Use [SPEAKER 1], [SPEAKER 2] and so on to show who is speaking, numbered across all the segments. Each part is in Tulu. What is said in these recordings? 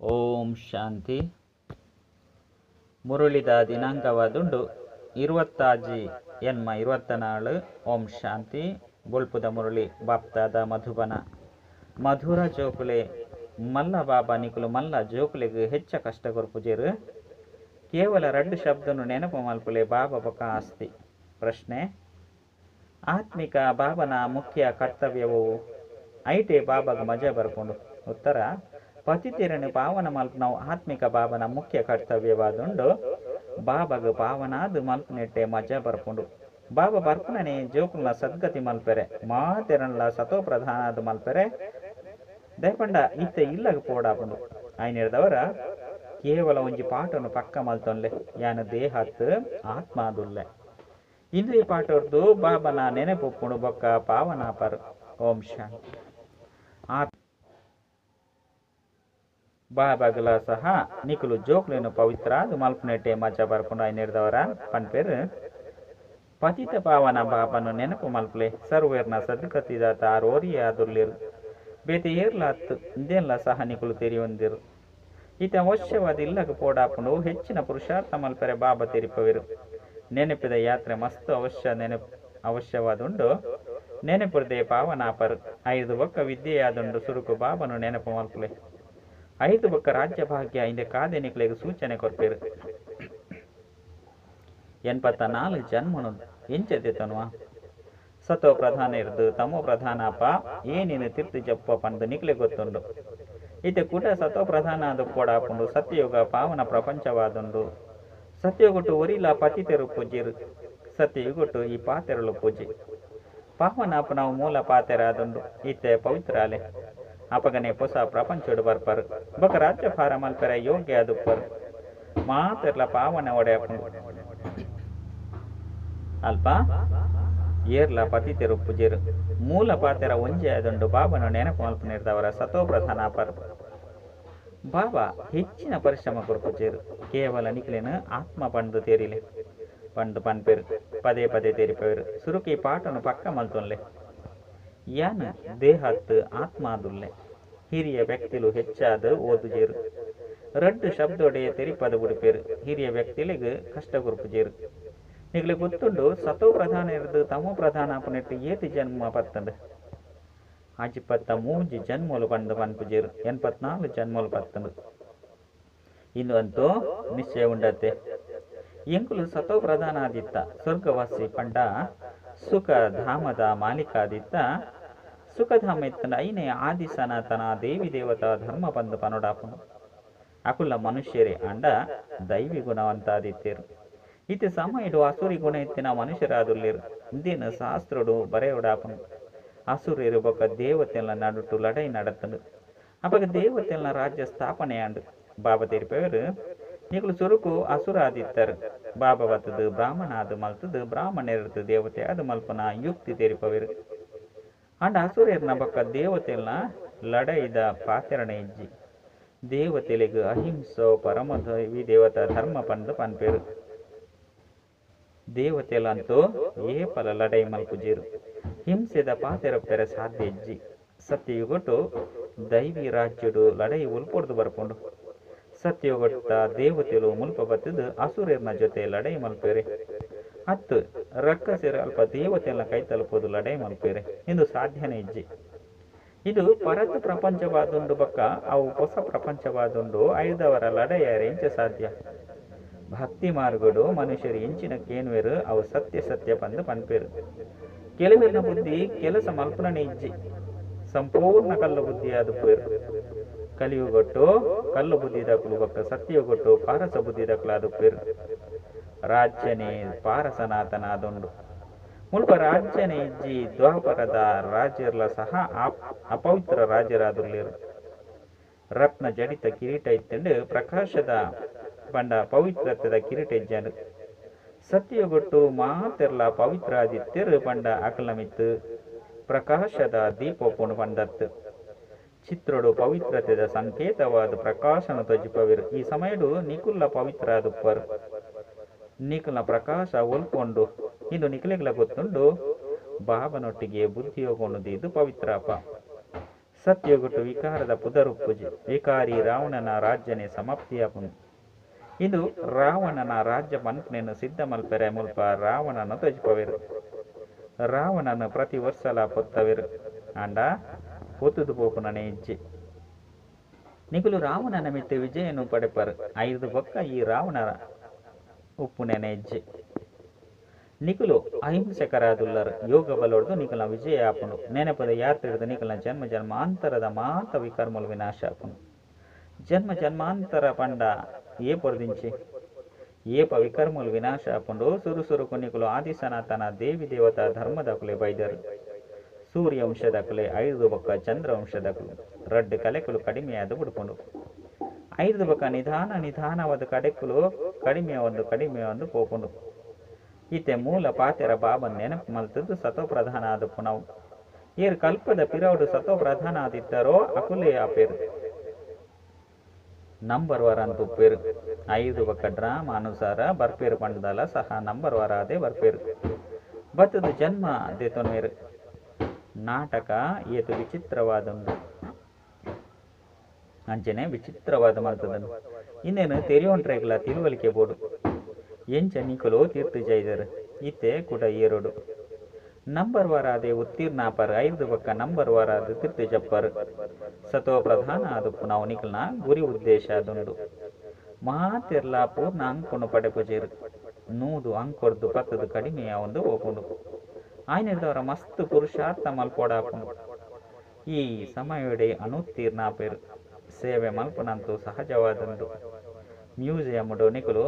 [SPEAKER 1] ಓಂ ಶಾಂತಿ. ಮುರುಳಿದ ದಿನಾಂಕವಾದುಂಡು 26 ಎನ್ಮ 24. ಓಂ ಶಾಂತಿ. ಬೊಳ್ಪುದ ಮುರಳಿ, ಬಾಪ್ತಾದ, ಮಧುಬನ. ಮಧುರ ಜೋಕುಲೆ, ಮಲ್ಲ ಬಾಬಾ ನಿಕುಲು ಮಲ್ಲ ಜೋಕುಲೆಗ್ ಹೆಚ್ಚ ಕಷ್ಟ ಕೊರ್ಪುಜೆರ್. ಕೇವಲ ರಡ್ಡ್ ಶಬ್ದನು ನೆನಪು ಮಲ್ಪುಲೆ, ಬಾಬಾ ಬೊಕ ಆಸ್ತಿ. ಪ್ರಶ್ನೆ: ಆತ್ಮಿಕ ಬಾಬನ ಮುಖ್ಯ ಕರ್ತವ್ಯವು? ಐಟೆ ಬಾಬಾಗ ಮಜಾ ಬರ್ಪುಂಡು. ಉತ್ತರ: ಪತಿತೆರನು ಪಾವನ ಮಲ್ಪುನವು ಆತ್ಮಿಕ ಬಾಬನ ಮುಖ್ಯ ಕರ್ತವ್ಯವಾದುಂಡು. ಬಾಬಾಗ ಪಾವನಾದ್ ಮಲ್ಪುನೆಟ್ಟೆ ಮಜಾ ಬರ್ಪುಂಡು. ಬಾಬಾ ಬರ್ಪುನನೆ ಜೋಕುಲ್ನ ಸದ್ಗತಿ ಮಲ್ಪೆರೆ, ಮಾತೆರನ್ಲ ಸತೋ ಪ್ರಧಾನಾದ್ ಮಲ್ಪೆರೆ. ದಯಪಂಡ ಇತ್ತೆ ಇಲ್ಲಗ್ ಪೋಡಾಪುಂಡು. ಐನೆರ್ದವರ ಕೇವಲ ಒಂಜಿ ಪಾಠನು ಪಕ್ಕ ಮಲ್ತೊನ್ಲೆ, ಯಾನ್ ದೇಹತ್, ಆತ್ಮಾದುಲ್ಲೆ. ಇಂದು ಈ ಪಾಠರ್ದು ಬಾಬನ ನೆನಪುಪ್ಪುಂಡು ಬೊಕ್ಕ ಪಾವನಾಪರ್. ಓಂ ಶಾಂತಿ. ಆ ಬಾಬಾಗಲ ಸಹ ನಿಕುಲು ಜೋಕ್ಲೆನು ಪವಿತ್ರಾದ್ ಮಲ್ಪುನೆಟ್ಟೆ ಮಜಾ ಬರ್ಪುಂಡು. ಐನೆರ್ದವರ ಪನ್ಪೆರ್, ಪತಿತ ಪಾವನ ಬಾಬನು ನೆನಪು ಮಲ್ಪುಲೆ. ಸರ್ವೇರ್ನ ಸದ್ಗತಿದಾತ ಆರೋರಿಯೇ ಆದುಲ್ಲೆರ್, ಬೇತೆ ಏರ್ಲ ಅತ್. ಇಂದೆನ್ಲ ಸಹ ನಿಕುಲು ತೆರಿಯೊಂದಿರು. ಇತ್ತೆ ಅವಶ್ಯವಾದ ಇಲ್ಲಗ್ ಪೋಡಾಪುಂಡು. ಹೆಚ್ಚಿನ ಪುರುಷಾರ್ಥ ಮಲ್ಪೆರೆ ಬಾಬಾ ತೆರಿಪವೆರು. ನೆನಪಿದ ಯಾತ್ರೆ ಮಸ್ತ್ ಅವಶ್ಯ ನೆನಪು ಅವಶ್ಯವಾದುಂಡು. ನೆನಪುರ್ದೆ ಪಾವನಾಪರ್. ಐದು ಬೊಕ್ಕ ವಿದ್ಯೆಯಾದುಂಡು. ಸುರುಕು ಬಾಬನು ನೆನಪು ಮಲ್ಪುಲೆ. ಐದು ಬೊಕ್ಕ ರಾಜ್ಯ ಭಾಗ್ಯ. ಇಂದೆ ಕಾದೆ ನಿಕ್ಲೆಗ್ ಸೂಚನೆ ಕೊರ್ಪೆರು. 84 ಜನ್ಮನು ಎಂಚ ದೆತೊನುವ? ಸತೋ ಪ್ರಧಾನ ಇರ್ದು ತಮೋ ಪ್ರಧಾನಪ ಏನಿನ ತಿರ್ತು ಜಪ್ಪ ಪಂದ್ ನಿಕ್ಲೆ ಗೊತ್ತುಂಡು. ಇತ್ತೆ ಕುಡ ಸತೋ ಪ್ರಧಾನ ಆದ್ ಪೋಡಾಪುಂಡು. ಸತ್ಯಯುಗ ಪಾವನ ಪ್ರಪಂಚವಾದುಂಡು. ಸತ್ಯಯುಗಟ್ಟು ಒರಿಲ ಪತಿತೆರು ಪೂಜೆರು. ಸತ್ಯಯುಗಟ್ಟು ಈ ಪಾತೆರಲು ಪೂಜೆ. ಪಾವನಾಪುನವು ಮೂಲ ಪಾತೆರ ಆದುಂಡು. ಇತ್ತೆ ಪವಿತ್ರಾಲೆ. ಅಪಗನೆ ಪೊಸ ಪ್ರಪಂಚೊಡು ಬರ್ಪರು ಬೊಕ ರಾಜ್ಯಭಾರ ಮಲ್ಪೆರೆ ಯೋಗ್ಯ ಆದುಪ್ಪರು. ಮಾತೆರ್ಲ ಪಾವನ ಒಡೆಯಪುಂಡು. ಅಲ್ಪ ಏರ್ಲ ಪತಿತೆರು ಪೂಜೆರು. ಮೂಲ ಪಾತೆರ ಒಂಜೇ ಆದುಂಡು. ಬಾಬನು ನೆನಪು ಮಲ್ಪುನೆರ್ದವರ ಸತೋ ಪ್ರಧಾನ ಆಪರು. ಬಾಬಾ ಹೆಚ್ಚಿನ ಪರಿಶ್ರಮ ಕೊರ್ಪುಜೆರು. ಕೇವಲ ನಿಕ್ಲೆನ್ ಆತ್ಮ ಪಂಡ್ದ್ ತೆರಿಲೆ ಪಂಡ್ದ್ ಪನ್ಪೆರ್. ಪದೇ ಪದೇ ತೆರಿಪವೆರು. ಸುರುಕು ಈ ಪಾಠನು ಪಕ್ಕ ಮಲ್ತೊನ್ಲೆ, ಯಾನ್ ದೇಹತ್, ಆತ್ಮಾದುಲ್ಲೆ. ಹಿರಿಯ ವ್ಯಕ್ತಿಲು ಹೆಚ್ಚಾದ್ ಓದುಜೆರ್. ರಡ್ಡ್ ಶಬ್ದೊಡೆ ತೆರಿಪದ್ ಬುಡುಪೆರ್. ಹಿರಿಯ ವ್ಯಕ್ತಿಲೆಗ್ ಕಷ್ಟ ಕೊರ್ಪುಜೆರ್. ನಿಕ್ಲೆ ಗೊತ್ತುಂಡು, ಸತೋ ಪ್ರಧಾನ ಇರ್ದ್ ತಮೋ ಪ್ರಧಾನ ಆಪುನೆಟ್ ಏತ್ ಜನ್ಮ ಪತ್ತುಂಡು? 53 ಜನ್ಮಲು ಪಂದ್ ಪನ್ಪುಜೆರ್. 84 ಜನ್ಮಲು ಪತ್ತುಂಡು. ಇಂದು ಅಂತೂ ನಿಶ್ಚಯ ಉಂಡತ್ತೆ. ಎಂಕುಲು ಸತೋ ಪ್ರಧಾನ ಆದಿತ್ತ, ಸ್ವರ್ಗವಾಸಿ ಪಂಡ ಸುಖ ಧಾಮದ ಮಾಲೀಕ ಆದಿತ್ತ. ಸುಖಧಾಮ ಇತ್ತಂಡ ಐನೇ ಆದಿ ಸನಾತನ ದೇವಿ ದೇವತಾ ಧರ್ಮ ಪಂದ್ ಪನೊಡಾಪುಂಡು. ಅಕುಲ್ಲ ಮನುಷ್ಯರೇ ಆಂಡ ದೈವಿ ಗುಣವಂತಾದಿತ್ತೆರು. ಇತ್ತೆ ಸಮಯಡು ಅಸುರಿ ಗುಣ ಇತ್ತಿನ ಮನುಷ್ಯರಾದುಲ್ಲೆರ್. ಇಂದೇನು ಶಾಸ್ತ್ರಡು ಬರೆಯೊಡಾಪುಂಡು. ಅಸುರೆರು ಬೊಕ್ಕ ದೇವತೆಲ್ನ ನಡುಟು ಲಡೈ ನಡತ್ಂಡ್. ಅಪಗ ದೇವತೆಲ್ನ ರಾಜ್ಯ ಸ್ಥಾಪನೆ ಆಂಡ್. ಬಾಬಾ ತೆರಿಪವೆರ್, ನಿಕುಲು ಸುರುಕು ಅಸುರಾದಿತ್ತರ್. ಬಾಬಾ ಬತ್ತದು ಬ್ರಾಹ್ಮಣ ಆದ್ ಮಲ್ತದು ಬ್ರಾಹ್ಮಣೆರ್ದ್ ದೇವತೆ ಆದ್ ಮಲ್ಪುನ ಯುಕ್ತಿ ತೆರಿಪವೆರ್. ಆಂಡ ಅಸುರೆರ್ನ ಬೊಕ್ಕ ದೇವತೆಲ್ನ ಲಡಾಯಿದ ಪಾತೆರನೆ ಇಜ್ಜಿ. ದೇವತೆಲೆಗ್ ಅಹಿಂಸೋ ಪರಮ ದೈವಿ ದೇವತಾ ಧರ್ಮ ಪಂದ್ ಪನ್ಪೆರ್. ದೇವತೆಲಂತೂ ಏಪಲ ಲಡೈ ಮಲ್ಪುಜೆರ್. ಹಿಂಸೆದ ಪಾತೆರಪ್ಪೆರೆ ಸಾಧ್ಯ ಇಜ್ಜಿ. ಸತ್ಯಯುಗಟು ದೈವಿ ರಾಜ್ಯಡು ಲಡೈ ಒಲ್ಪೊರ್ದು ಬರ್ಪುಂಡು? ಸತ್ಯಯುಗಟ್ಟ ದೇವತೆಲು ಮುಲ್ಪ ಬತ್ತುದು ಅಸುರೆರ್ನ ಜೊತೆ ಲಡೈ ಮಲ್ಪೆರೆ? ಅತ್ ರಕ್ಕಸೆರ್ ಅಲ್ಪ ದೇವತೆಲ್ನ ಕೈತಲ್ ಪೋದು ಲಡೈ ಮಲ್ಪೆರೆ? ಇಂದು ಸಾಧ್ಯನೇ ಇಜ್ಜಿ. ಇದು ಪರತ್ ಪ್ರಪಂಚವಾದುಂಡು ಬೊಕ್ಕ ಅವು ಪೊಸ ಪ್ರಪಂಚವಾದುಂಡು. ಐದವರ ಲಡೈಯರೆ ಎಂಚ ಸಾಧ್ಯ? ಭಕ್ತಿ ಮಾರ್ಗಡು ಮನುಷ್ಯರು ಎಂಚಿನ ಕೇನ್ವೆರ್, ಅವು ಸತ್ಯ ಸತ್ಯ ಪಂದ್ ಪನ್ಪೆರ್. ಕೆಲವೆರ್ನ ಬುದ್ಧಿ ಕೆಲಸ ಮಲ್ಪುನನೇ ಇಜ್ಜಿ. ಸಂಪೂರ್ಣ ಕಲ್ಲು ಬುದ್ಧಿ ಆದುಪ್ಪೆರ್. ಕಲಿಯುಗಟ್ಟು ಕಲ್ಲು ಬುದ್ಧಿದಕುಲು ಬೊಕ್ಕ ಸತ್ಯಯುಗಟ್ಟು ಪಾರಸ ಬುದ್ಧಿದಕುಲು ಆದುಪ್ಪೆರ್. ರಾಜ್ಯನೇ ಪಾರಸನಾಥನ ಆದುಂಡು. ಮುಲ್ಪ ರಾಜ್ಯನೇ ಇಜ್ಜಿ. ದ್ವಾಪರದ ರಾಜೆರ್ಲ ಸಹ ಅಪವಿತ್ರ ರಾಜರಾದುಲ್ಲೆರ್. ರತ್ನ ಜಡಿತ ಕಿರೀಟ ಇತ್ತುಂಡು. ಪ್ರಕಾಶದ ಪಂಡ ಪವಿತ್ರತೆದ ಕಿರೀಟ ಇಜ್ಜಂಡ್. ಸತ್ಯಯುಗಟ್ಟು ಮಾತೆರ್ಲ ಪವಿತ್ರ ಆದಿತ್ತೆರ್ ಪಂಡ ಅಕಲ್ನ ಮಿತ್ತ್ ಪ್ರಕಾಶದ ದೀಪೊಪುಂಡು ಪಂಡತ್ತು. ಚಿತ್ರೊಡು ಪವಿತ್ರತೆದ ಸಂಕೇತವಾದ ಪ್ರಕಾಶನ ತೊಜಿಪವೆರ್. ಈ ಸಮಯಡು ನಿಕುಲ್ಲ ಪವಿತ್ರ ಆದುಪ್ಪರ್. ನಿಕಲ್ನ ಪ್ರಕಾಶ ಒಲ್ಪುಂಡು? ಇಂದು ನಿಕಲೆಗ್ಲ ಗೊತ್ತುಂಡು. ಬಾಬನೊಟ್ಟಿಗೆ ಬುದ್ಧಿಯೋಗವನ್ನು ದೀದು ಪವಿತ್ರಾಪ. ಸತ್ಯಯುಗಟ್ಟು ವಿಕಾರದ ಪುದರುಪ್ಪುಜಿ. ವಿಕಾರಿ ರಾವಣನ ರಾಜ್ಯನೇ ಸಮಾಪ್ತಿಯಾಪುಂಡು. ಇಂದು ರಾವಣನ ರಾಜ್ಯ ಪನ್ಪುನೆನ್ ಸಿದ್ಧ ಮಲ್ಪೆರೆ ಮುಲ್ಪ ರಾವಣನ ತೊಜಿಪವೆರ್. ರಾವಣನ ಪ್ರತಿ ವರ್ಷಲ ಪೊತ್ತವೆರ್. ಆಂಡ ಪೊತ್ತುದು ಪೋಪುನನೇ ಇಜ್ಜಿ. ನಿಕುಲು ರಾವಣನ ಮಿತ್ತ್ ವಿಜಯನು ಪಡೆಪರ್. ಐದು ಬೊಕ್ಕ ಈ ರಾವಣ ಉಪ್ಪುನೆನೆ ಇಜ್ಜಿ. ನಿಕುಲು ಅಹಿಂಸಕರಾದುಲ್ಲರ್. ಯೋಗ ಬಲೊಡ್ದು ನಿಕಲ್ನ ವಿಜಯ ಆಪುಂಡು. ನೆನಪದ ಯಾತ್ರೆಡ್ದು ನಿಕಲ್ನ ಜನ್ಮ ಜನ್ಮಾಂತರದ ಮಾತ ವಿಕರ್ಮಲು ವಿನಾಶ ಆಪುಂಡು. ಜನ್ಮ ಜನ್ಮಾಂತರ ಪಂಡ ಏಪೊರ್ದಿಂಚಿ ಏಪ ವಿಕರ್ಮಲು ವಿನಾಶ ಆಪುಂಡು. ಸುರು ಸುರುಕು ನಿಕುಲು ಆದಿ ಸನಾತನ ದೇವಿ ದೇವತಾ ಧರ್ಮದಕುಲೆ ಬೈದರ್. ಸೂರ್ಯವಂಶದಕುಲೆ ಐದು ಬೊಕ್ಕ ಚಂದ್ರವಂಶದಕುಲು ರಡ್ಡ್ ಕಲೆಕುಲು ಕಡಿಮೆಯಾದ ಬುಡ್ಪುಂಡು. ಐದು ಬೊಕ್ಕ ನಿಧಾನ ನಿಧಾನವಾದ ಕಡೆಕುಲು ಕಡಿಮೆ ಒಂದು ಕಡಿಮೆ ಒಂದು ಪೋಪುಂಡು. ಈತೆ ಮೂಲ ಪಾತೆರ ಬಾಬನ್ ನೆನಪು ಮಲ್ತದ್ದು ಸತೋ ಪ್ರಧಾನ ಆದ ಪುನವು. ಏರ್ ಕಲ್ಪದ ಪಿರವುಡು ಸತೋ ಪ್ರಧಾನ ಆದಿತ್ತಾರೋ ಅಕುಲೇ ಆಪೇರು. ನಂಬರ್ ವಾರ ಅಂತ ಉಪ್ಪೇರು. ಐದು ಬೊಕ್ಕ ಡ್ರಾಮ ಅನುಸಾರ ಬರ್ಪೇರು ಪಂಡಲ ಸಹ ನಂಬರ್ ವಾರ ಅದೇ ಬರ್ಪೇರು. ಬತ್ತದ ಜನ್ಮ ದೇತೊನ್ವೇರು. ನಾಟಕ ಏತು ವಿಚಿತ್ರವಾದುಂಡು. ಅಂಚನೆ ವಿಚಿತ್ರವಾದ ಮಲ್ತದನು. ಇನ್ನೇನು ತೆರಿಯೊಂಟ್ರೆಗ್ಲ ತಿಳುವಳಿಕೆ ಬೋಡು. ಎಂಚ ನಿಕುಲು ತೀರ್ಥ ಜೈದರು ಇತ್ತೆ ಕುಡ ಏರೋಡು. Number ವಾರಾದೆ ಉತ್ತೀರ್ಣ offer. ಐದು ಬೊಕ್ಕ ನಂಬರ್ ವಾರಾದ ತೀರ್ಥ ಜಪ್ಪರ್. ಸತೋ ಪ್ರಧಾನ ಆದಪ್ಪು ನಾವು ನಿಕಲ್ನ ಗುರಿ ಉದ್ದೇಶ ಅದುಂಡು. ಮಾತೆರ್ಲ ಪೂರ್ಣ ಅಂಕುನು ಪಡೆಪುಜೇರು. 100 ಅಂಕೊರ್ದು ಪತ್ತದು ಕಡಿಮೆ ಒಂದು ಓಪುಂಡು. ಆಯ್ನಿರ್ದವರ ಮಸ್ತ್ ಪುರುಷಾರ್ಥ ಮಲ್ಪೋಡಾಪುಂಡು. ಈ ಸಮಯಡೆ ಅನುತ್ತೀರ್ಣ ಆಪೇರು. ಸೇವೆ ಮಲ್ಪುನಂತೂ ಸಹಜವಾದುಂಡು. ಮ್ಯೂಸಿಯಂಡು ನಿಕುಲು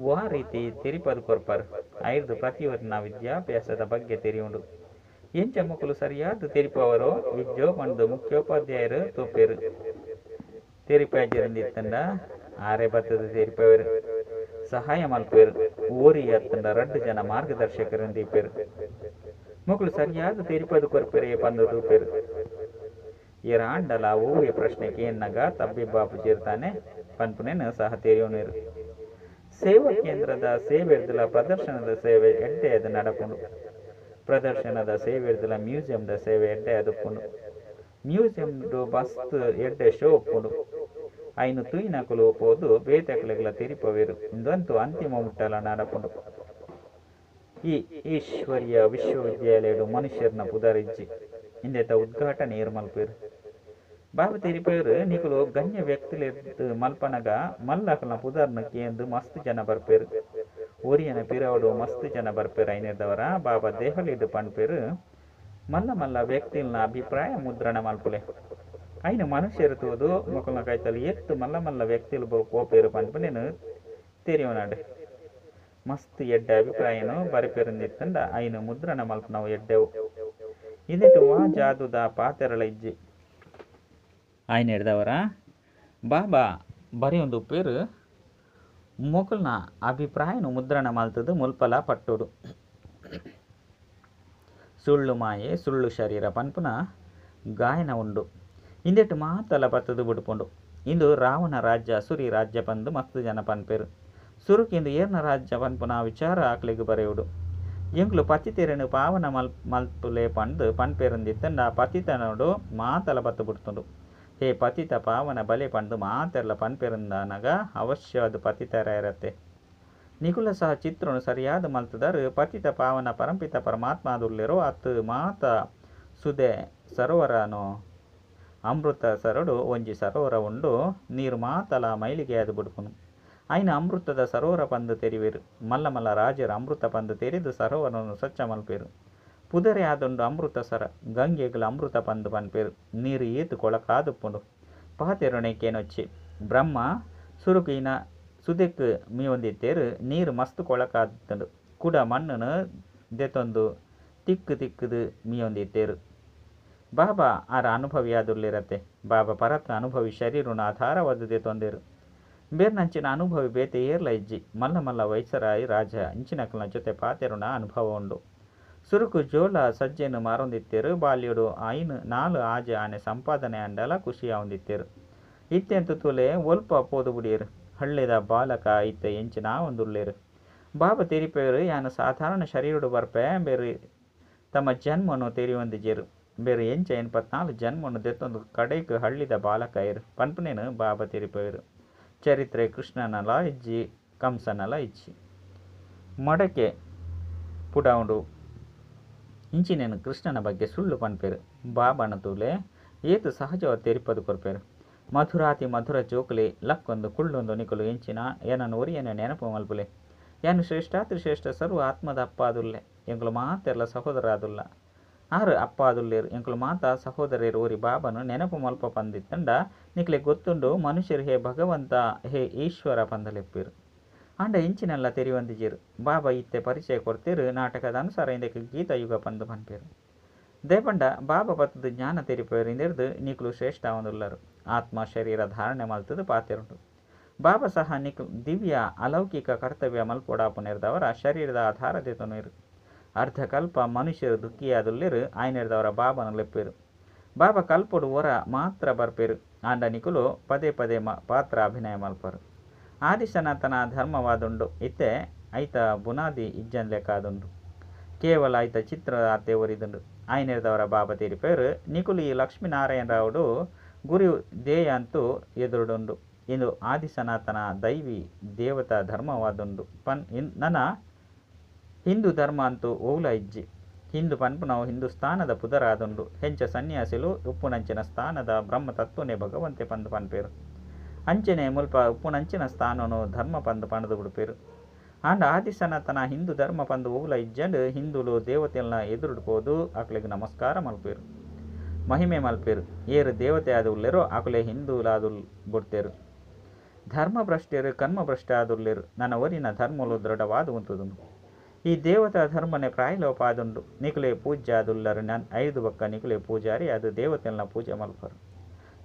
[SPEAKER 1] ವಾ ರೀತಿ ತೆರಿಪದು ಕೊರ್ಪರ್. ಐದು ಪ್ರತಿಯೊರಿನ ವಿದ್ಯಾಭ್ಯಾಸದ ಬಗ್ಗೆ ತೆರಿಯುಂಡು. ಎಂಚ ಮಕ್ಕಳು ಸರಿಯಾದ ತೆರಿಪವರೋ ಇಜ್ಜೋ ಪಂದು ಮುಖ್ಯೋಪಾಧ್ಯಾಯರು ತೋಪೇರು. ತೆರಿಪಾಜರಿಂದಿತ್ತಂಡ ಆರೆ ಬತ್ತದ ತೆರಿಪವರು. ಸಹಾಯ ಮಲ್ಪೇರು. ಓರಿ ಅತ್ತಂಡ ರಡ್ಡು ಜನ ಮಾರ್ಗದರ್ಶಕರಿಂದೀಪೇರು. ಮಕ್ಕಳು ಸರಿಯಾದ ತೆರಿಪದು ಕೊರ್ಪೇರೆ ಪಂದು ತೂಪೇರು. ಏರಾಂಡಲ ಓವೆ ಪ್ರಶ್ನೆ ಕೇನ್ನಗ ತಬ್ಬಿಬ್ಬಾಪು ചേರ್ತಾನೆ ಪನ್ಪುನೇನು ಸಹ ತೆರಿಯೋನೇರು. ಸೇವಾ ಕೇಂದ್ರದ ಸೇವೆರ್ದಲ ಪ್ರದರ್ಶನದ ಸೇವೆ ಎಡ್ಡೆ ಅದು ನಡಪುಂಡು. ಪ್ರದರ್ಶನದ ಸೇವೆರ್ದಲ ಮ್ಯೂಸಿಯಂದ ಸೇವೆ ಎಡ್ಡೆ ಅದಪ್ಪುಂಡು. ಮ್ಯೂಸಿಯಂಡು ಬಸ್ತ್ ಎಡ್ಡೆ ಶೋ ಉಪ್ಪುಂಡು. ಐನು ತೂಯಿನಕುಲು ಪೋದು ಬೇತೆಕುಲೆಗ್ಲ ತೆರಿಪವೇರು. ಇಂದಂತೂ ಅಂತಿಮ ಮುಟ್ಟಲ ನಡಪುಂಡು. ಈ ಈಶ್ವರ್ಯ ವಿಶ್ವವಿದ್ಯಾಲಯಡು ಮನುಷ್ಯರ್ನ ಪುದರಿಜ್ಜಿ. ಇಂದೆತ ಉದ್ಘಾಟನೆ ಏರ್ ಮಲ್ಪೇರು. ಬಾಬಾ ತೆರಿಪೇರು ನಿಕುಲು ಗಣ್ಯ ವ್ಯಕ್ತಿಲೆದ್ದು ಮಲ್ಪನಗ ಮಲ್ಲಕಲ್ನ ಪುದರ್ನ ಕೇಂದು ಮಸ್ತ್ ಜನ ಬರ್ಪೇರು. ಒರಿಯನ ಪಿರವಡು ಮಸ್ತ್ ಜನ ಬರ್ಪೇರು. ಐನೆದವರ ಬಾಬಾ ದೆಹಲಿಡು ಪಣ್ಪೇರು ಮಲ್ಲ ಮಲ್ಲ ವ್ಯಕ್ತಿಲ್ನ ಅಭಿಪ್ರಾಯ ಮುದ್ರಣ ಮಲ್ಪುಲೆ. ಐನು ಮನುಷ್ಯರು ತೂದು ಮೊಕಲ್ನ ಕೈತಲ್ ಎತ್ತು ಮಲ್ಲ ಮಲ್ಲ ವ್ಯಕ್ತಿಲು ಪೋಪೇರು ಪನ್ಪುನೇನು ತೆರಿಯೋನಾಡು. ಮಸ್ತ್ ಎಡ್ಡೆ ಅಭಿಪ್ರಾಯನು ಬರಿಪೇರುಂದಿತ್ತಂಡ ಐನು ಮುದ್ರಣ ಮಲ್ಪನವು ಎಡ್ಡೆವು. ಇದೆಟ್ಟು ವಾ ಜಾದುದ ಪಾತೆರಳ ಇಜ್ಜಿ. ಆಯ್ನ ಹಿಡ್ದವರ ಬಾಬಾ ಬರೆಯೊಂದು ಪೇರು ಮೊಕಲ್ನ ಅಭಿಪ್ರಾಯನು ಮುದ್ರಣ ಮಲ್ತದ್ದು ಮುಲ್ಪಲ ಪಟ್ಟೋಡು. ಸುಳ್ಳು ಮಾಯೆ ಸುಳ್ಳು ಶರೀರ ಪನ್ಪುನ ಗಾಯನ ಉಂಡು. ಇಂದೆಟ್ಟು ಮಾತಲ ಬತ್ತದು ಬಿಡ್ಪುಂಡು. ಇಂದು ರಾವಣ ರಾಜ್ಯ ಸುರಿ ರಾಜ್ಯ ಪಂದು ಮಸ್ತ್ ಜನ ಪನ್ಪೇರು. ಸುರುಕಿಂದು ಏರ್ನ ರಾಜ್ಯ ಪನ್ಪುನ ವಿಚಾರ ಆಕ್ಲೆಗ್ ಬರೆಯುಡು. ಎಂಕ್ಲು ಪತಿತೆರೆನು ಪಾವನ ಮಲ್ಪುಲೆ ಪಂದು ಪನ್ಪೇರುಂದಿತ್ತಂಡ ಪತಿತನೋಡು ಮಾತಲ ಬತ್ತು ಬಿಡ್ತುಂಡು. ಹೇ ಪತಿತ ಪಾವನ ಬಲೆ ಪಂದು ಮಾತೆರ್ಲ ಪನ್ಪೇರುಂದನಗ ಅವಶ್ಯವಾದ ಪತಿತರತ್ತೆ. ನಿಕುಲ ಸಹ ಚಿತ್ರನು ಸರಿಯಾದ ಮಲ್ತದರು ಪತಿತ ಪಾವನ ಪರಂಪಿತ ಪರಮಾತ್ಮಾದುಲ್ಲೆರೋ ಅತ್ತು ಮಾತ ಸುದೆ ಸರೋವರನು ಅಮೃತ ಸರಡು ಒಂಜಿ ಸರೋವರ ಉಂಡು. ನೀರು ಮಾತಲ ಮೈಲಿಗೆ ಅದು ಬಿಡ್ಪುನು. ಐನ ಅಮೃತದ ಸರೋವರ ಪಂದು ತೆರಿವೇರು. ಮಲ್ಲ ಮಲ್ಲ ರಾಜರು ಅಮೃತ ಪಂದು ತೆರೆದು ಸರೋವರನ್ನು ಸ್ವಚ್ಛ ಮಲ್ಪೇರು. ಪುದರೆ ಆದೊಂಡು ಅಮೃತ ಸರ ಗಂಗೆಗಳ ಅಮೃತ ಪಂದು ಪನ್ಪೇರು. ನೀರು ಏತು ಕೊಳಕಾದುಪ್ಪುಂಡು. ಪಾತೆರುಣೆಕೇನೊಚ್ಚಿ ಬ್ರಹ್ಮ ಸುರುಕಿನ ಸುದೆಕ್ ಮೀಯೊಂದಿತ್ತೇರು. ನೀರು ಮಸ್ತ್ ಕೊಳಕಾದುಂಡು. ಕುಡ ಮಣ್ಣನ್ನು ದೆತೊಂದು ತಿಕ್ಕು ತಿಕ್ಕುದು ಮೀಯೊಂದಿತ್ತೇರು. ಬಾಬಾ ಆರ ಅನುಭವಿಯಾದುರ್ಲಿರತ್ತೆ. ಬಾಬಾ ಪರತ್ ಅನುಭವಿ ಶರೀರನು ಆಧಾರವಾದ ದೆತೊಂದೇರು. ಬೇರ್ನಂಚಿನ ಅನುಭವಿ ಬೇತೆ ಏರ್ಲ ಇಜ್ಜಿ. ಮಲ್ಲ ಮಲ್ಲ ವೈಸರಾಯಿ ರಾಜ ಇಂಚಿನಕಲ್ನ ಜೊತೆ ಪಾತೆರುನ ಅನುಭವ ಉಂಡು. ಸುರುಕು ಜೋಳ ಸಜ್ಜೆಯನ್ನು ಮಾರೊಂದಿತ್ತೇರು. ಬಾಲ್ಯಡು ಐನು 4 ಆಜೆ ಆನೆ ಸಂಪಾದನೆ ಅಂಡಲ ಖುಷಿಯಾವಂದಿತ್ತೇರು. ಇತ್ತೆಂತು ತುಲೆ ಒಲ್ಪ ಪೋದು ಬುಡಿಯರು. ಹಳ್ಳಿದ ಬಾಲಕ ಇತ್ತೆ ಎಂಚಿನ ಒಂದುಲ್ಲೇರು. ಬಾಬಾ ತೆರಿಪೇರು ಯಾನು ಸಾಧಾರಣ ಶರೀರಡು ಬರ್ಪೆ ಬೇರು ತಮ್ಮ ಜನ್ಮನು ತೆರಿಯೊಂದಿಜೇರು. ಬೇರೆ ಎಂಚ 84 ಜನ್ಮನು ದೆತ್ತೊಂದು ಕಡೆಕ್ ಹಳ್ಳಿದ ಬಾಲಕೈರ್ ಪನ್ಪುನೇನು ಬಾಬಾ ತೆರಿಪೇರು. ಚರಿತ್ರೆ ಕೃಷ್ಣನಲ ಇಜ್ಜಿ ಕಂಸನಲ ಇಜ್ಜಿ ಮಡಕೆ ಪುಡಾವುಂಡು. ಇಂಚಿನೇನು ಕೃಷ್ಣನ ಬಗ್ಗೆ ಸುಳ್ಳು ಪನ್ಪೇರು. ಬಾಬಾನ ತೂಲೆ ಏತು ಸಹಜವ ತೆರಿಪದು ಕೊರ್ಪೇರು. ಮಧುರಾತಿ ಮಧುರ ಜೋಕುಲೆ ಲಕ್ಕೊಂದು ಕುಳ್ಳೊಂದು ನಿಕುಲು ಎಂಚಿನ ಏನನ್ನು ಒರಿಯನೆ ನೆನಪು ಮಲ್ಪುಲೆ. ಯಾನು ಶ್ರೇಷ್ಠಾತಿ ಶ್ರೇಷ್ಠ ಸರ್ವ ಆತ್ಮದ ಅಪ್ಪಾದುಲ್ಲೆ. ಎಂಕುಲು ಮಾತೆರ್ಲ ಸಹೋದರಾದುಲ್ಲ. ಆರು ಅಪ್ಪಾದುಲ್ಲೇರು ಎಂಕುಲು ಮಾತಾ ಸಹೋದರೇರು. ಒರಿ ಬಾಬನು ನೆನಪು ಮಲ್ಪ ಪಂದಿತ್ತಂಡ ನಿಕ್ಲೆ ಗೊತ್ತುಂಡು ಮನುಷ್ಯರು ಹೇ ಭಗವಂತ ಹೇ ಈಶ್ವರ ಪಂದಲೆಪ್ಪೇರು. ಆಂಡ ಇಂಚಿನೆಲ್ಲ ತೆರಿವಂದಿಜೇರು. ಬಾಬಾ ಇತ್ತೆ ಪರಿಚಯ ಕೊಡ್ತೇರು. ನಾಟಕದ ಅನುಸಾರ ಇಂದಕ್ಕೆ ಗೀತಾ ಯುಗ ಪಂದು ಪನ್ಪೇರು. ದೇಪಂಡ ಬಾಬಾ ಪತ್ತದ ಜ್ಞಾನ ತೆರಿಪೇರು. ಇಂದಿರ್ದು ನಿಕ್ಲು ಶ್ರೇಷ್ಠ ಒಂದುಲ್ಲರು. ಆತ್ಮ ಶರೀರ ಧಾರಣೆ ಮಲ್ತದು ಪಾತೆರುಂಡು. ಬಾಬಾ ಸಹ ನಿಕ್ಲು ದಿವ್ಯ ಅಲೌಕಿಕ ಕರ್ತವ್ಯ ಮಲ್ಪೊಡಾಪುನೇರ್ದವರ ಶರೀರದ ಆಧಾರ ದೇತೊನೇರು. ಅರ್ಧಕಲ್ಪ ಮನುಷ್ಯರು ದುಃಖಿಯಾದುಲ್ಲೇರು. ಆಯ್ನೇರ್ದವರ ಬಾಬಾನ ಲೆಪ್ಪೇರು. ಬಾಬಾ ಕಲ್ಪೊಡು ಒರ ಮಾತ್ರ ಬರ್ಪೇರು. ಆಂಡ ನಿಕುಲು ಪದೇ ಪದೇ ಪಾತ್ರ ಅಭಿನಯ ಮಲ್ಪರು. ಆದಿಶನಾಥನ ಧರ್ಮವಾದುಂಡು. ಇತ್ತೆ ಐತ ಬುನಾದಿ ಇಜ್ಜನ್ಲೆಕ್ಕಾದುಂಡು. ಕೇವಲ ಐತ ಚಿತ್ರ ಆತೆ ಒರಿದುಂಡು. ಆಯ್ನೇರ್ದವರ ಬಾಬಾ ತೆರಿಪೇರು. ನಿಕುಲು ಈ ಲಕ್ಷ್ಮೀನಾರಾಯಣರಾವುಡು ಗುರು ಧ್ಯೇಯ ಅಂತೂ ಎದುರುಡುಂಡು. ಇಂದು ಆದಿಸನಾತನ ದೈವಿ ದೇವತಾ ಧರ್ಮವಾದುಂಡು. ಪನ್ ನನ ಹಿಂದೂ ಧರ್ಮ ಅಂತೂ ಓಲ ಇಜ್ಜಿ. ಹಿಂದೂ ಪನ್ಪುನವು ಹಿಂದೂಸ್ಥಾನದ ಪುದರಾದುಂಡು. ಹೆಂಚ ಸನ್ಯಾಸಿಲು ಉಪ್ಪುನಂಚಿನ ಸ್ಥಾನದ ಬ್ರಹ್ಮ ತತ್ವನೇ ಭಗವಂತೆ ಪಂದು ಪನ್ಪೇರು. ಅಂಚನೆ ಮುಲ್ಪ ಉಪ್ಪುನಂಚಿನ ಸ್ಥಾನನು ಧರ್ಮ ಪಂದು ಪಣದು ಬಿಡ್ಪೇರು. ಆಂಡ ಆದಿಸನಾತನ ಹಿಂದೂ ಧರ್ಮ ಪಂದು ಓಲ ಇಜ್ಜಂಡು ಹಿಂದೂಲು ದೇವತೆಲ್ನ ಎದುರುಡು ಪೋದು ಅಕ್ಲೆಗ್ ನಮಸ್ಕಾರ ಮಲ್ಪೇರು, ಮಹಿಮೆ ಮಲ್ಪೇರು. ಏರು ದೇವತೆ ಆದ ಉಲ್ಲೇರೋ ಅಕುಲೆ ಹಿಂದೂಲಾದು ಬಿಡ್ತೇರು. ಧರ್ಮಭ್ರಷ್ಟರು ಕರ್ಮಭ್ರಷ್ಟ ಆದುಲ್ಲೇರು. ನನ್ನ ಒರಿನ ಧರ್ಮಲು ದೃಢವಾದ ಉಂತುದುಂಡು. ಈ ದೇವತಾ ಧರ್ಮನೆ ಪ್ರಾಯಲೋಪ ಆದುಂಡು. ನಿಕುಲೆ ಪೂಜ್ಯ ಆದುಲ್ಲರು. ನನ್ ಐದು ಬಕ್ಕ ನಿಕುಲೆ ಪೂಜಾರಿ ಅದು ದೇವತೆಲ್ನ ಪೂಜೆ ಮಲ್ಪರು.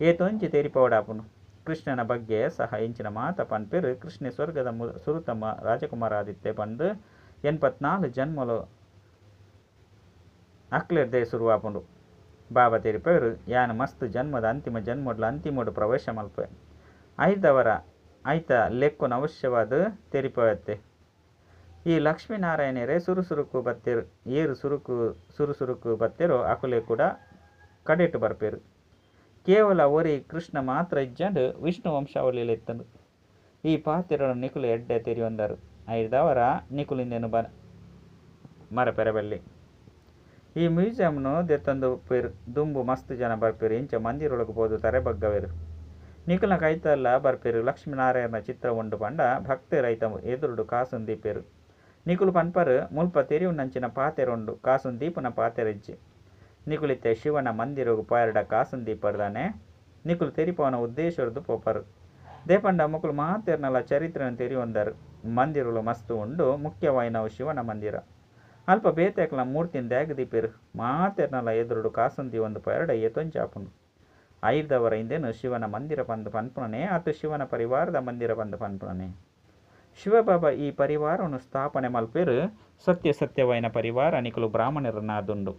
[SPEAKER 1] ಏತೊಂಜಿ ತೆರಿಪವಡಾಪುಂಡು. ಕೃಷ್ಣನ ಬಗ್ಗೆ ಸಹ ಇಂಚಿನ ಮಾತ ಪನ್ಪೇರು. ಕೃಷ್ಣ ಸ್ವರ್ಗದ ಸುರುತಮ್ಮ ರಾಜಕುಮಾರ ಆದಿತ್ತೆ ಪಂದು 84 ಜನ್ಮಲು ಅಕ್ಲೆರ್ದೇ ಶುರುವಾಪುಂಡು. ಬಾಬಾ ತೆರಿಪೇರು ಯಾನು ಮಸ್ತ್ ಜನ್ಮದ ಅಂತಿಮ ಜನ್ಮಡ್ಲ ಅಂತಿಮಡು ಪ್ರವೇಶ ಮಲ್ಪೆ. ಐದವರ ಐತ ಲೆಕ್ಕೊನ ಅವಶ್ಯವಾದ ತೆರಿಪತ್ತೆ. ಈ ಲಕ್ಷ್ಮೀನಾರಾಯಣರೇ ಸುರುಸುರುಕು ಬತ್ತೇರು. ಏರು ಸುರುಸುರುಕು ಬತ್ತೇರೋ ಅಕುಲೆ ಕೂಡ ಕಡೆಟು ಬರ್ಪೇರು. ಕೇವಲ ಒರಿ ಕೃಷ್ಣ ಮಾತ್ರ ಇಜ್ಜಂಡು ವಿಷ್ಣು ವಂಶಾವಳಿಯಲ್ಲಿ ಈ ಪಾತೆರನು ನಿಕುಲು ಎಡ್ಡೆ ತೆರಿಯೊಂದರು. ಐದವರ ನಿಕುಲಿಂದೇನು ಮರಪೆರಬಲ್ಲಿ. ಈ ಮ್ಯೂಸಿಯಂನು ದೆತ್ತೊಂದು ಪೇರು ದುಂಬು ಮಸ್ತ್ ಜನ ಬರ್ಪೇರು. ಇಂಚ ಮಂದಿರೊಳಗೆ ಪೋದು ತರೆ ಬಗ್ಗವೇರು. ನಿಕುಲ ಕೈತಲ್ಲ ಬರ್ಪೇರು. ಲಕ್ಷ್ಮೀನಾರಾಯಣನ ಚಿತ್ರ ಉಂಡು ಪಂಡ ಭಕ್ತಿ ರೈತ ಎದುರುಡು ಕಾಸುನ್ ದೀಪೇರು. ನಿಕುಲು ಪನ್ಪರು ಮುಲ್ಪ ತೆರಿಯುನಂಚಿನ ಪಾತೆರುಂಡು, ಕಾಸುನ್ ದೀಪನ ಪಾತೆರೆಜ್ಜಿ. ನಿಕುಲಿತ್ತೆ ಶಿವನ ಮಂದಿರಗು ಪಾಯರ್ಡ ಕಾಸುನ್ ದೀಪರ್ದಾನೆ ನಿಕುಲು ತೆರಿಪವನ ಉದ್ದೇಶರ್ದು ಪೋಪರು. ದೇಪಂಡ ಮುಕುಲು ಮಾತೆರ್ನಲ ಚರಿತ್ರೆನ ತೆರಿಯೊಂದರು. ಮಂದಿರುಲು ಮಸ್ತು ಉಂಡು. ಮುಖ್ಯವಾಯಿನವು ಶಿವನ ಮಂದಿರ. ಅಲ್ಪ ಬೇತೆಕ್ಲ ಮೂರ್ತಿನ ದ್ಯಾಗ ದೀಪೇರು. ಮಾತೆರ್ನಲ ಎದುರುಡು ಕಾಸುನ್ ದೀವೊಂದು ಪಯರ್ಡ ಏತೊಂಚಾಪುಂಡು. ಐದವರ ಹಿಂದೆನು ಶಿವನ ಮಂದಿರ ಪಂದು ಪನ್ಪುನನೆ ಅತು ಶಿವನ ಪರಿವಾರದ ಮಂದಿರ ಪಂದು ಪನ್ಪುನನೆ. ಶಿವಬಾಬಾ ಈ ಪರಿವಾರವನ್ನು ಸ್ಥಾಪನೆ ಮಲ್ಪೇರು. ಸತ್ಯ ಸತ್ಯವಾಯಿನ ಪರಿವಾರ ನಿಕುಲು ಬ್ರಾಹ್ಮಣರನ್ನಾದುಂಡು.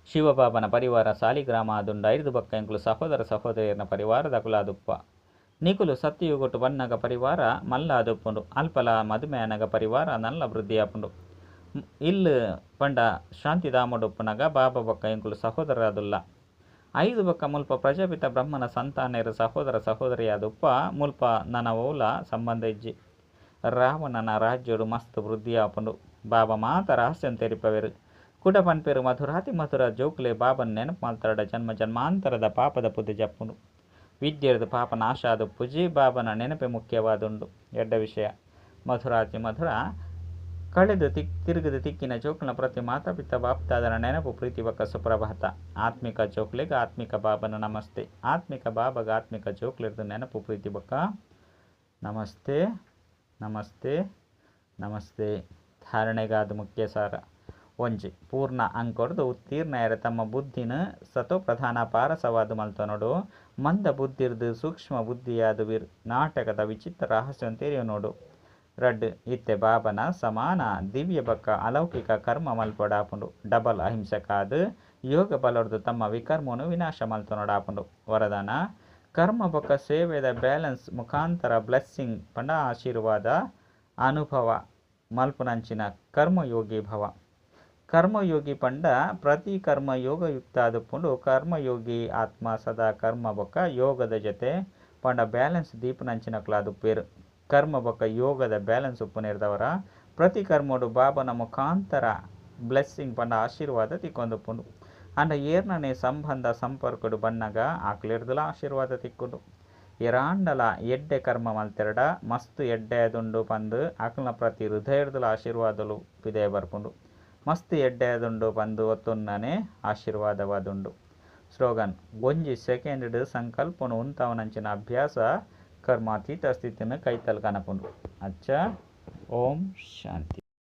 [SPEAKER 1] ಶಿವಬಾಬನ ಪರಿವಾರ ಸಾಲಿಗ್ರಾಮ ಆದುಂಡು. ಐದು ಬಕ್ಕ ಎಂಕುಲು ಸಹೋದರ ಸಹೋದರಿಯರನ ಪರಿವಾರದ ಕುಲಾದುಪ್ಪ. ನಿಕುಲು ಸತ್ಯಯುಗೊಟ್ಟು ಬನ್ನಗ ಪರಿವಾರ ಮಲ್ಲ ಆದುಪ್ಪುಂಡು. ಅಲ್ಪಲ ಮದುಮೆಯನಗ ಪರಿವಾರ ನಲ್ಲ ವೃದ್ಧಿಯಾಪುಂಡು. ಇಲ್ಲು ಪಂಡ ಶಾಂತಿಧಾಮಡುಪ್ಪುನಗ ಬಾಬಾ ಬಕ್ಕ ಎಂಕುಲು ಸಹೋದರಾದುಲ್ಲ. ಐದು ಬಕ್ಕ ಮುಲ್ಪ ಪ್ರಜಾಪಿತ ಬ್ರಹ್ಮನ ಸಂತಾನರು ಸಹೋದರ ಸಹೋದರಿಯಾದುಪ್ಪ. ಮುಲ್ಪ ನನವೋಲ ಸಂಬಂಧ ಇಜ್ಜಿ. ರಾವಣನ ರಾಜ್ಯಡು ಮಸ್ತ್ ವೃದ್ಧಿಯಾಪುಂಡು. ಬಾಬಾ ಮಾತ ರಹಸ್ಯಂ ತೆರಿಪವೇರು. ಕುಡ ಪನ್ಪೇರು ಮಧುರಾತಿ ಮಧುರ ಜೋಕ್ಲೆ ಬಾಬನ್ ನೆನಪು ಮಾಲ್ತಾಡ ಜನ್ಮ ಜನ್ಮಾಂತರದ ಪಾಪದ ಪುದೆ ಜಪ್ಪುಂಡು. ವಿದ್ಯೆರ್ದು ಪಾಪ ನಾಶ ಆದ ಪುಜಿ ಬಾಬನ ನೆನಪೆ ಮುಖ್ಯವಾದುಂಡು. ಎಡ್ಡ ವಿಷಯ. ಮಧುರಾತಿ ಮಧುರ ಕಳೆದು ತಿರುಗದು ತಿಕ್ಕಿನ ಜೋಕ್ಲನ ಪ್ರತಿ ಮಾತಾಪಿತ ಬಾಪ್ತಾದನ ನೆನಪು ಪ್ರೀತಿ ಬಕ್ಕ ಸುಪ್ರಭಾತ. ಆತ್ಮಿಕ ಜೋಕ್ಲೆಗ್ ಆತ್ಮಿಕ ಬಾಬನ ನಮಸ್ತೆ. ಆತ್ಮಿಕ ಬಾಬಗ ಆತ್ಮಿಕ ಜೋಕ್ಲೆರ್ದು ನೆನಪು ಪ್ರೀತಿ ಬಕ್ಕ ನಮಸ್ತೆ ನಮಸ್ತೆ ನಮಸ್ತೆ. ಧಾರಣೆಗಾದ ಮುಖ್ಯ ಸಾರ. ಒಂಜಿ ಪೂರ್ಣ ಅಂಕೊಡ್ದು ಉತ್ತೀರ್ಣಯರ ತಮ್ಮ ಬುದ್ಧಿನ ಸತೋ ಪ್ರಧಾನ ಪಾರಸವಾದ ಮಲ್ತನೋಡು. ಮಂದ ಬುದ್ಧಿರ್ದು ಸೂಕ್ಷ್ಮ ಬುದ್ಧಿಯಾದ ವಿರ್ ನಾಟಕದ ವಿಚಿತ್ರ ರಹಸ್ಯ ತೆರೆಯು ನೋಡು. ರಡ್ಡ್ ಇತ್ತೆ ಬಾಬನ ಸಮಾನ ದಿವ್ಯ ಬಕ್ಕ ಅಲೌಕಿಕ ಕರ್ಮ ಮಲ್ಪೊಡಾಪುಂಡು. ಡಬಲ್ ಅಹಿಂಸಕಾದ ಯೋಗ ಬಲೊಡ್ದು ತಮ್ಮ ವಿಕರ್ಮನು ವಿನಾಶ ಮಲ್ತೊನೊಡಾಪುಂಡು. ವರದಾನ ಕರ್ಮ ಬೊಕ್ಕ ಸೇವೆದ ಬ್ಯಾಲೆನ್ಸ್ ಮುಖಾಂತರ ಬ್ಲೆಸ್ಸಿಂಗ್ ಪಂಡ ಆಶೀರ್ವಾದ ಅನುಭವ ಮಲ್ಪುನಂಚಿನ ಕರ್ಮಯೋಗಿ ಭವ. ಕರ್ಮಯೋಗಿ ಪಂಡ ಪ್ರತಿ ಕರ್ಮ ಯೋಗಯುಕ್ತ ಆದುಪ್ಪುಂಡು. ಕರ್ಮಯೋಗಿ ಆತ್ಮ ಸದಾ ಕರ್ಮ ಬೊಕ್ಕ ಯೋಗದ ಜೊತೆ ಪಂಡ ಬ್ಯಾಲೆನ್ಸ್ ದೀಪನಂಚಿನಕುಲಾದುಪ್ಪೇರು. ಕರ್ಮ ಬೊಕ್ಕ ಯೋಗದ ಬ್ಯಾಲೆನ್ಸ್ ಉಪ್ಪುನಿರ್ದವರ ಪ್ರತಿ ಕರ್ಮಡು ಬಾಬನ ಮುಖಾಂತರ ಬ್ಲೆಸ್ಸಿಂಗ್ ಪಂಡ ಆಶೀರ್ವಾದ ತಿಕ್ಕೊಂದುಪ್ಪುಂಡು. ಅಂಡ ಏರ್ನನೇ ಸಂಬಂಧ ಸಂಪರ್ಕಡು ಬನ್ನಗ ಆಕ್ಲೆರ್ದಲ ಆಶೀರ್ವಾದ ತಿಕ್ಕುಂಡು. ಏರಾಂಡಲ ಎಡ್ಡೆ ಕರ್ಮ ಮಲ್ತೆರಡ ಮಸ್ತ್ ಎಡ್ಡೆ ಆದುಂಡು ಪಂದ್ ಆಕ್ಲ್ನ ಪ್ರತಿ ಹೃದಯರ್ದಲ ಆಶೀರ್ವಾದಲು ಪಿದಯ ಬರ್ಪುಂಡು. ಮಸ್ತ್ ಎಡ್ಡೆ ಆದುಂಡು ಪಂದ್ ಒತ್ತೊನ್ನನೆ ಆಶೀರ್ವಾದವಾದುಂಡು. ಸ್ಲೋಗನ್: ಒಂಜಿ ಸೆಕೆಂಡ್ ಸಂಕಲ್ಪನು ಉಂತಾವನಂಚಿನ ಅಭ್ಯಾಸ ಕರ್ಮಾತೀತ ಸ್ಥಿತಿನ ಕೈತಲ್ ಕನಪುಂಡು. ಅಚ್ಚ, ಓಂ ಶಾಂತಿ.